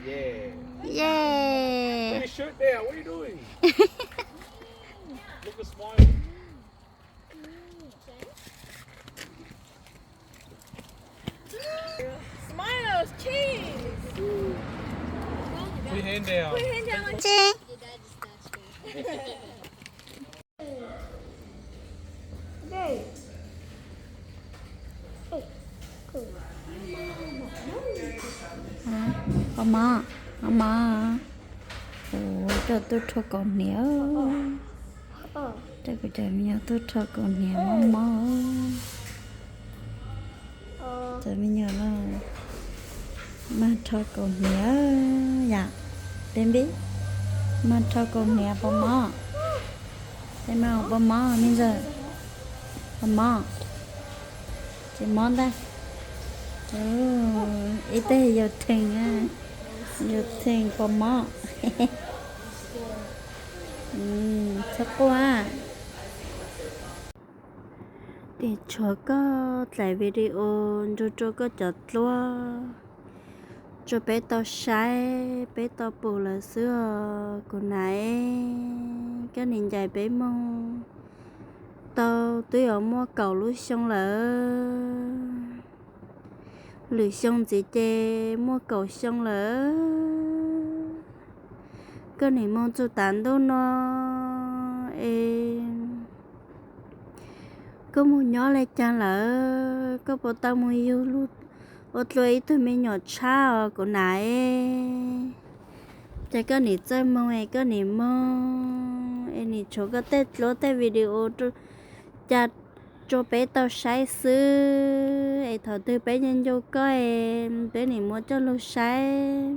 Yay. Smiles, cheese. Put your hand down. Put your hand down like Pov mov, pov mov. Kuv coj tub rho kaus hniav. Coj kuv cov me nyuam tub rho kaus hniav mob mob. Cov me nyuam no mag rho kaus hniav yom, baby, mag rho kaus hniav pov mov. Pov mov, pov mov me ntxawg, pov mov, tsis mob ntag. Ib teg yus theem, yus theem pov mov. Txhob quaj. Tes tshuav koj thaij video nrog rau koj cov dluab rau peb tau saib peb tau pum lawm xwb os kuv nam. Koj nim ncaim peb moog tau twb yuav muaj kaum lub xyoo lawm. Lwm xyoo ntxiv ces muaj kaum xyoo lawm. Koj nim moog txug tav ntuj no es koj moog nyob le caag lawm, koj puas tau moog yug lug ua dlua ib tug me nyuam tshab os kuv nam? Ces koj nim txawj moog es koj nim moog es nim tshuav koj tej dluab tej video ca rua peb tau saib xwb es thaum twg peb nco nco koj es peb nim muab coj lug saib,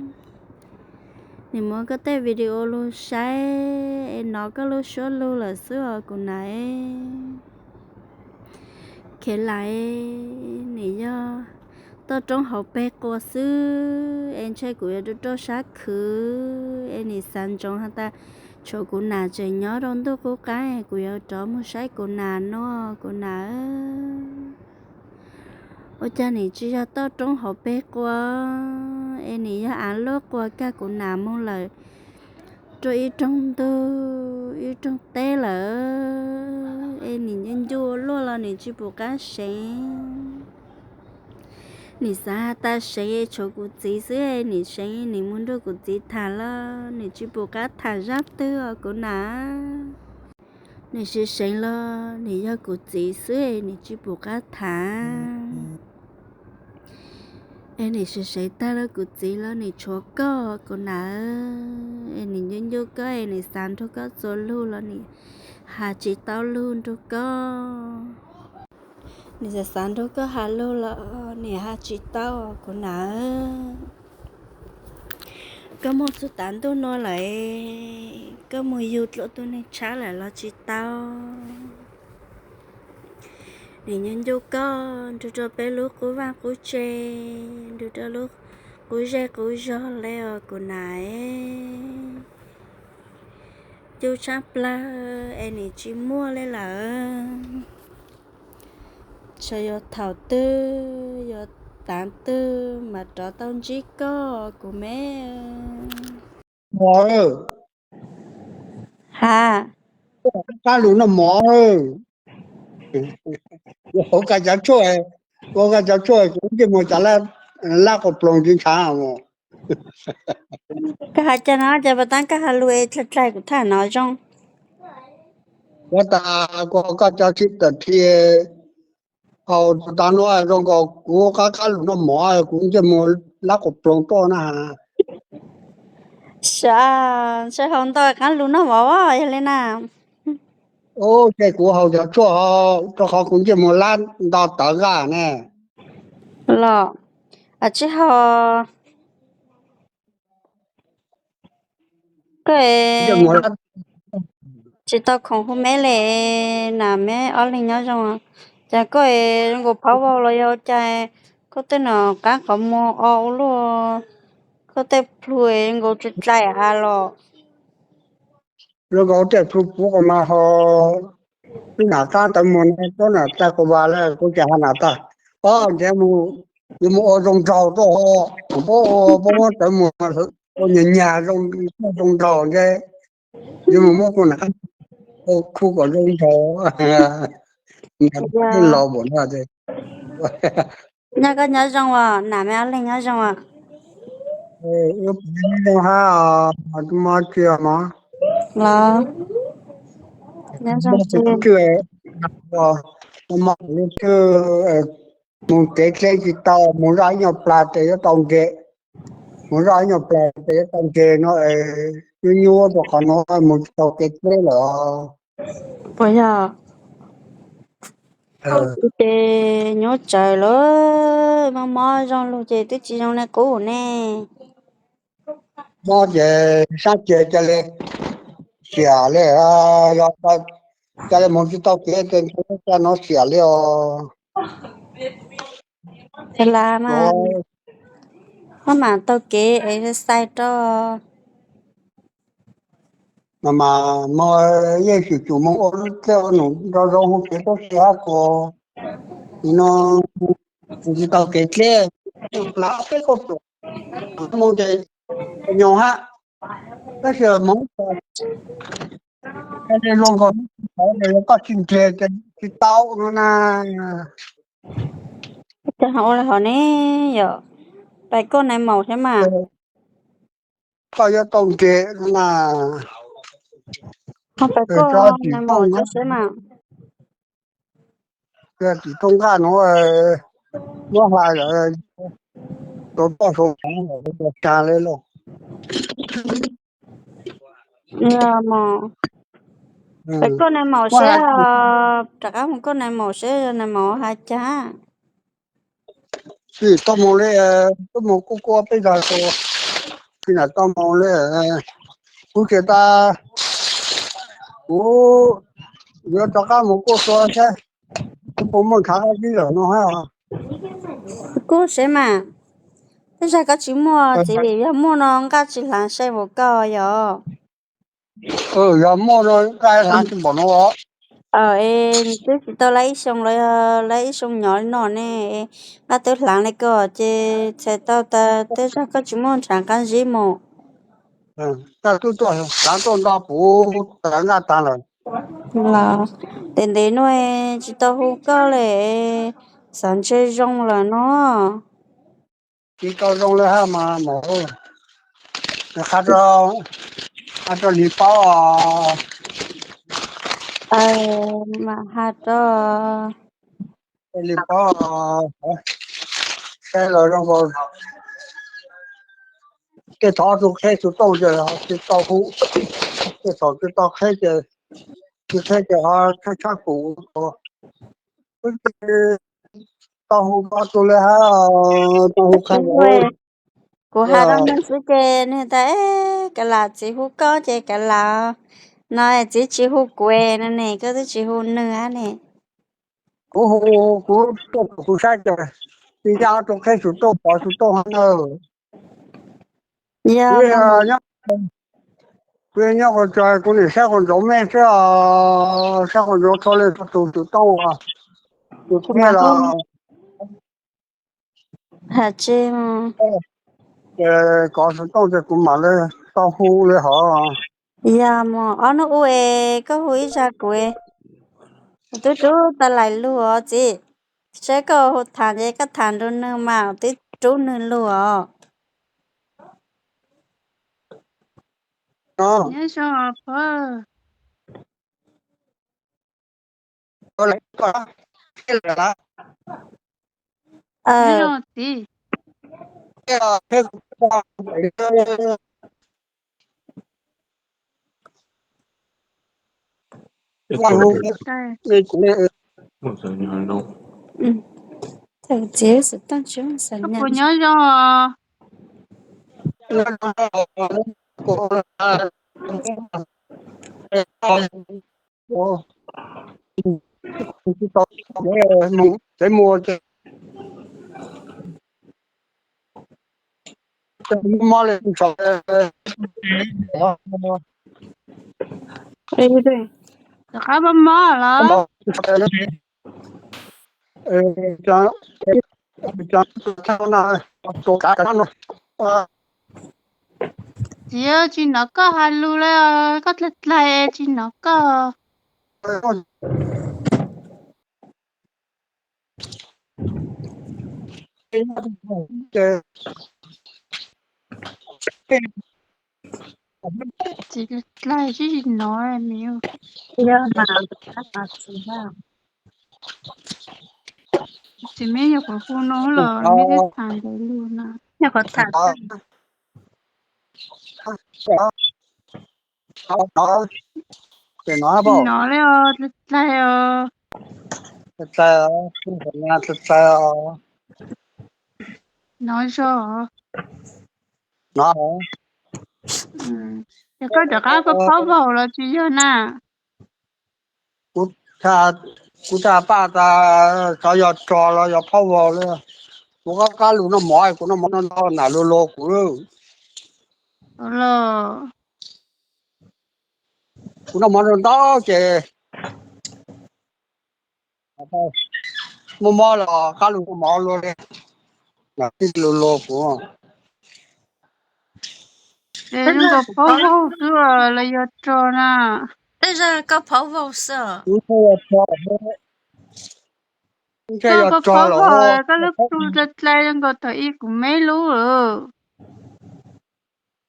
nim muab koj tej video lug saib es nov koj lub suab lug lawm xwb os kuv nam. Kheev lam nim yog toj roob hauv peg quas xwb es ntshe kuv yuav rau rau sab khwv es nim xav ntsoov has tas tshuav kuv nam tseem nyob rau ntuj qub qaab es kuv yuav rov moog saib kuv nam no kuv nam. Ua caag nim tsis yog toj roob hauv peg quas es nim yog av luaj quas kag kuv nam moog lawm rua ib rooj ntug ib rooj teb lawm es nim ncu ncu luaj los nim tsis pum qab seev. Nim xav has tas seev es tshuav kuv txiv xwb es nim seev nim moog nrug kuv txiv tham los nim tsis pum qab tham zaaj twg os kuv nam. Nim seev seev los nim yog kuv txiv xwb es nim tsis pum qab tham. Es nim seev seev tag los kuv txiv los nim tshuav koj kuv nam. Es nim ncu ncu koj es nim xav nrug koj txuas lug los nim has tsis tau lug nrug koj. Nim xav xav nrug koj has lug los nim has tsis tau kuv nam. Koj moog txug tav ntuj nuav lawm, koj moog yug dlua tug neeg tshab lawm los tsis tau. Nim ncu ncu koj nrug rua peb lub qub vaaj qub tse, nrug rua lub qub zej qub zog le os kuv nam. Ncu tshaj plawg es nim tsis muaj le lawm. Tsuas yuav thaum twg yuav taav twg mas rov tau ntsib koj kuv me. Mos, ha, qab lug noj mov, ua koj cov tshuaj, ua koj cov tshuaj kuv ntsej muag cas lab qau ploog tsis ntshav mos. Koj has cas no ces puas taab koj has lug es dlai dlai kuv tham no zoo. Kuv tas kuv koj cov sib tawm dhia hau tas nuav zoo nkaus kuv qab qab lug noj mov kuv ntsej muag lab qau ploog tuaj na. Sav, ntshe hau ntau qab lug noj mov yog le na. Ub, ces kuv haus cov tshuaj rau qhov kuv ntsej muag lab nto tawv nqaj ne. Los, tsis haus, koj tsis tau khoom hu me le, nam me ob leeg nyob zoo, cas koj zoo nkaus phab vau los yog cas, koj tej no qab qhov muag o ua luaj, koj tej plhu zoo nkaus tsis dlai av los. Zoo nkaus tej plhu puv qhov mas ho, ib nam qab tawv muag no tuab nam tag kuv vas le kuv cas ha nam tag, o nrhiav mus Yuav mus ua zoo nraug rau, puab, puab muab tawv mus ua nyuag nyag zoo, zoo nraug ntshe yuav mus muab kuv nam qab khu kom zoo nraug. Los npaum no. Nyob koj nyob zoo os, nam me ob leeg nyob zoo os. Zoo hab, mog tsi mog. Los, nyob zoo tsi. Mus kev dleb tsis tau, mus zoj ib nyuag plag tes yuav tau nres. Mus zoj ib nyuag plag tes yuav tau nres no, nyuaj nyuaj rau qhov no mus tsis tau kev dleb lawm. Puas yog? Ces nyuaj tsawv lawm, mob mob zoo lug ces twb tsis zoo li qub ne. Mob ces sab ceg ca le xiam li, yog ca le mus tsis tau kev ces ca no xiam li os. Ces las mas, maj mam taug kev exercise rau. Mas mas yeej tsis tsum mus ua lub dlej ua num nrau zoo hu kev tub si hab kuv no, tsis tau kev dleb, peb kauj ruam mus ces nyob hab, tab sis hmoov tsis zoo nkaus, koj tsis nres ces tsis tau no na. Cas ho ua li hov ne yom? Pais koj nais maum seb mas. Koj yuav tau nres no na. Ho pais koj nais maum seb mas. Tim thooj nqaj nuav muab has lawm, tau toj sau tas li lauj. Pais koj nais maum seb, rov qab mus koj nais maum seb nais maum has cas. Tsis tau mus li, tub mus kuj kua peb zag tus, tsis nam tau mus li. Kuv tsis tas, kuv yuav rov qab mus kuj tua seb kuv puas muaj ntshav qab zib lawm no hab. Kuj seb mas, tej zag koj tsis muaj txiv vim yog muaj no nqaj tsis hlaav sai npaum koj yom. Yog muaj no nqaj hlaav tsis npaum no. Es twb tsis tau lab ib xyoo los yog lab ib xyoo nyov li no ne, nqaj twb hlaav li ko ces txhais tau tas tej zag koj tsis muaj ntshav qab zib mus. Nqaj twb tuaj hlaav tuaj nto puv tas nqaj tas lawm. Los ntev ntev no tsis tau hu koj li, xav ntshe zoo lawm no. Tsis tau zoo li hab mas mus, qha rau, qha rau Lis paub. Mas has rau Lis paub, saib los zoo nkaus. Tej thaum tus qheb tus tooj ces tsis tau hu, tej thaum tsis tau qheb ces, tsis qheb ces ho tshab tshab kuv. Tau hu koj tus li hab, tau hu qha. Kuv has rau nws xwb ces nws tas, kav lam txiv hu koj ces kav lam, no txiv tsis hu kuv no ne, koj twb tsis hu nws hab ne. Kuv hu, kuv tuaj kuv saib ces tsis nco tus qheb tus tooj pov tus tooj hab na. Kuv nyob qhov tsaus kuv nim saib qhov ntsaum mej xwb, saib qhov ntsaum txhua li txhua tus tus tooj, tus qheb los. Has tsis, kov xov tooj ces kuv mam li tau hu li hov. Yog mus ob hnub ub es koj hu ib zag kuv, kuv twb rub tau lais lug os txiv. Saib koj hu thaam ces koj thaam nrug nwg mas twb rub nwg lug os. Nyob zoo. Tsev muag, mob li. Rov qab mob mob los? Txiv, tsis hnov koj has lus li, koj dlaig dlaig tsis hnov koj. Txiv dlaig tsis hnov me. Txiv, me nyuam qhuav hu no los me twb tham ntawd lus no. Nyuam qhuav tham tsis hnov li os, dlaig dlaig os. Hnov zog. Ces koj rov qab pab vaus los tsis yog na? Kuv tsa paj tas xyov yog rog los yog phaub vaus li. Kuv qab qab lus noj mov, kuv noj mov ntau ntau nam luag luag kuv. Kuv noj mov ntau ntau ces muaj mob los qab lus noj mov luag li, nam tij luag luag kuv. Zoo nkaus phaub vaus xwb los yog rog na? Tej zaum koj phaub vaus xwb. Koj phaub vaus, koj lub plhu dlaig dlaig zoo nkaus thaum ub kuv me lub.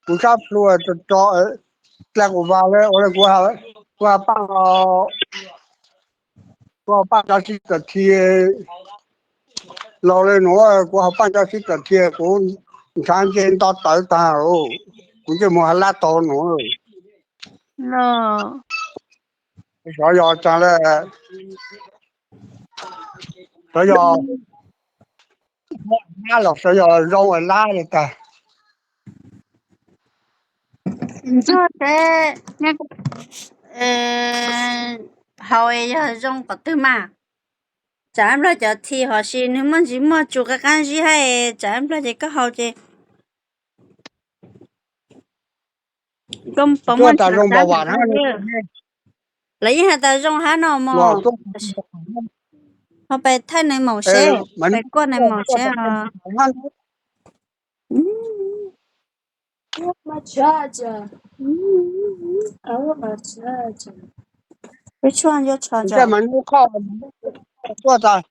Kuv sab plhu rog, dlaig kuv vas li ua li kuv, kuv has paj, kuv has paj cov sib tawm thi laus li nuav, kuv has paj cov sib tawm thi kuv ntshav nce nto tawv tag, kuv ntsej muag has lab tau nuav. Xyov yog tsaag li, xyov yog lab los xyov yog zoo lab li tag. Ntsuag teb, haus yog zoo qhov twg mas? Tsam ib nplog cov thi hos sis nwg muaj ntsis muaj tsu qab qab zib hab, tsam ib nplog ces koj haus ces koj puas muaj ntsis zoo ntshav ntshav ntshav? Lawv yeej has tas zoo hab no mog. Ho pes thaij nais maum seb, pes kuaj nais maum seb os. Peb tshuaj nco tshov. Tuaj tas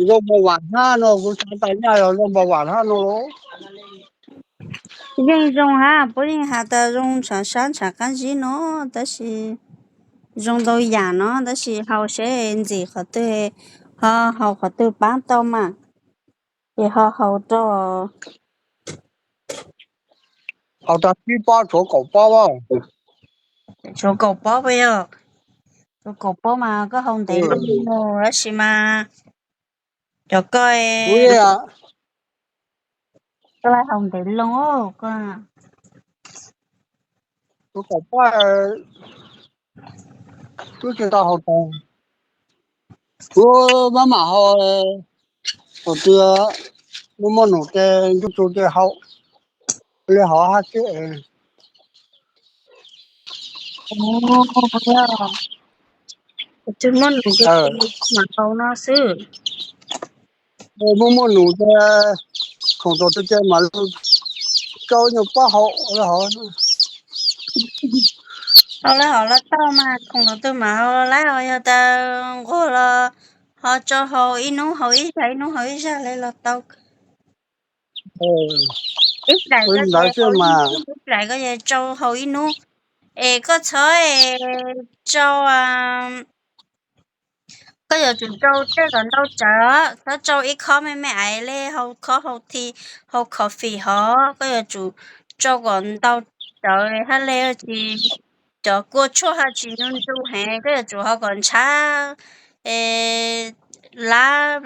zoo npaum vam hab no, kuv xav tas nyaj yog zoo npaum vam hab no. Yeej zoo hab, puab yeej has tas zoo ntshav sab ntshav qab zib no, tab sis zoo ntau yam no, tab sis haus seb ntxim qhov twg, ho haus qhov twg paab tau mas, ces ho haus rau. Haus tag tsib pob, tshuav kaum pob. Tshuav kaum pob puas yog? Tshuav kaum pob mas koj haus ntev loo tab sis mas cov koj, koj haus ntev loo. Tshuav kaum pob, tub tsis tau haus tas. Kuv maj mam haus, thaum twg muaj muaj num ces ntuj tsuj ces haus li hov hab xwb. Tsis muaj num ces mam haus no xwb. Muaj muaj num ces khoom tau twg ces mam li rau nyuag pob haus li hov. Haus li hov los tau mas, khoom tau twg mam haus los lawm, yog tas nquag los ho tso haus ib hnub haus ib zag, ib hnub haus ib zag li los tau. Ib daim koj ces haus ib hnub, ib daim koj ces tsau haus ib hnub. Es koj txhob tsau, koj yuav tsum tsau tej kom ntau tsawv, txhob tsau ib khob me me ais li, haus khob haus thi, haus coffee hov, koj yuav tsum tsau kom ntau tsawv hab li, tsis cov kua tshuaj ho tsis ntu ntu heev, koj yuav tsum haus kom ntshav lab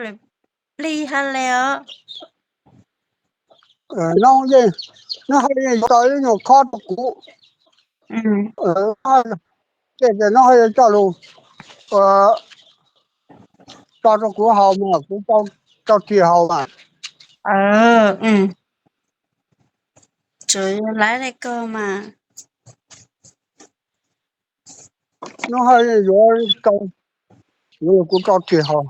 plig hab li os. Nub hab yeej yuav tau ib nyuag khob rau kuv, ces nub hab yeej coj lug tso rau kuv haus mas kuv tau txhij haus mas. Tsuas laiv li ko mas. Nub hab yeej yuav tau, yuav kuv txhij haus.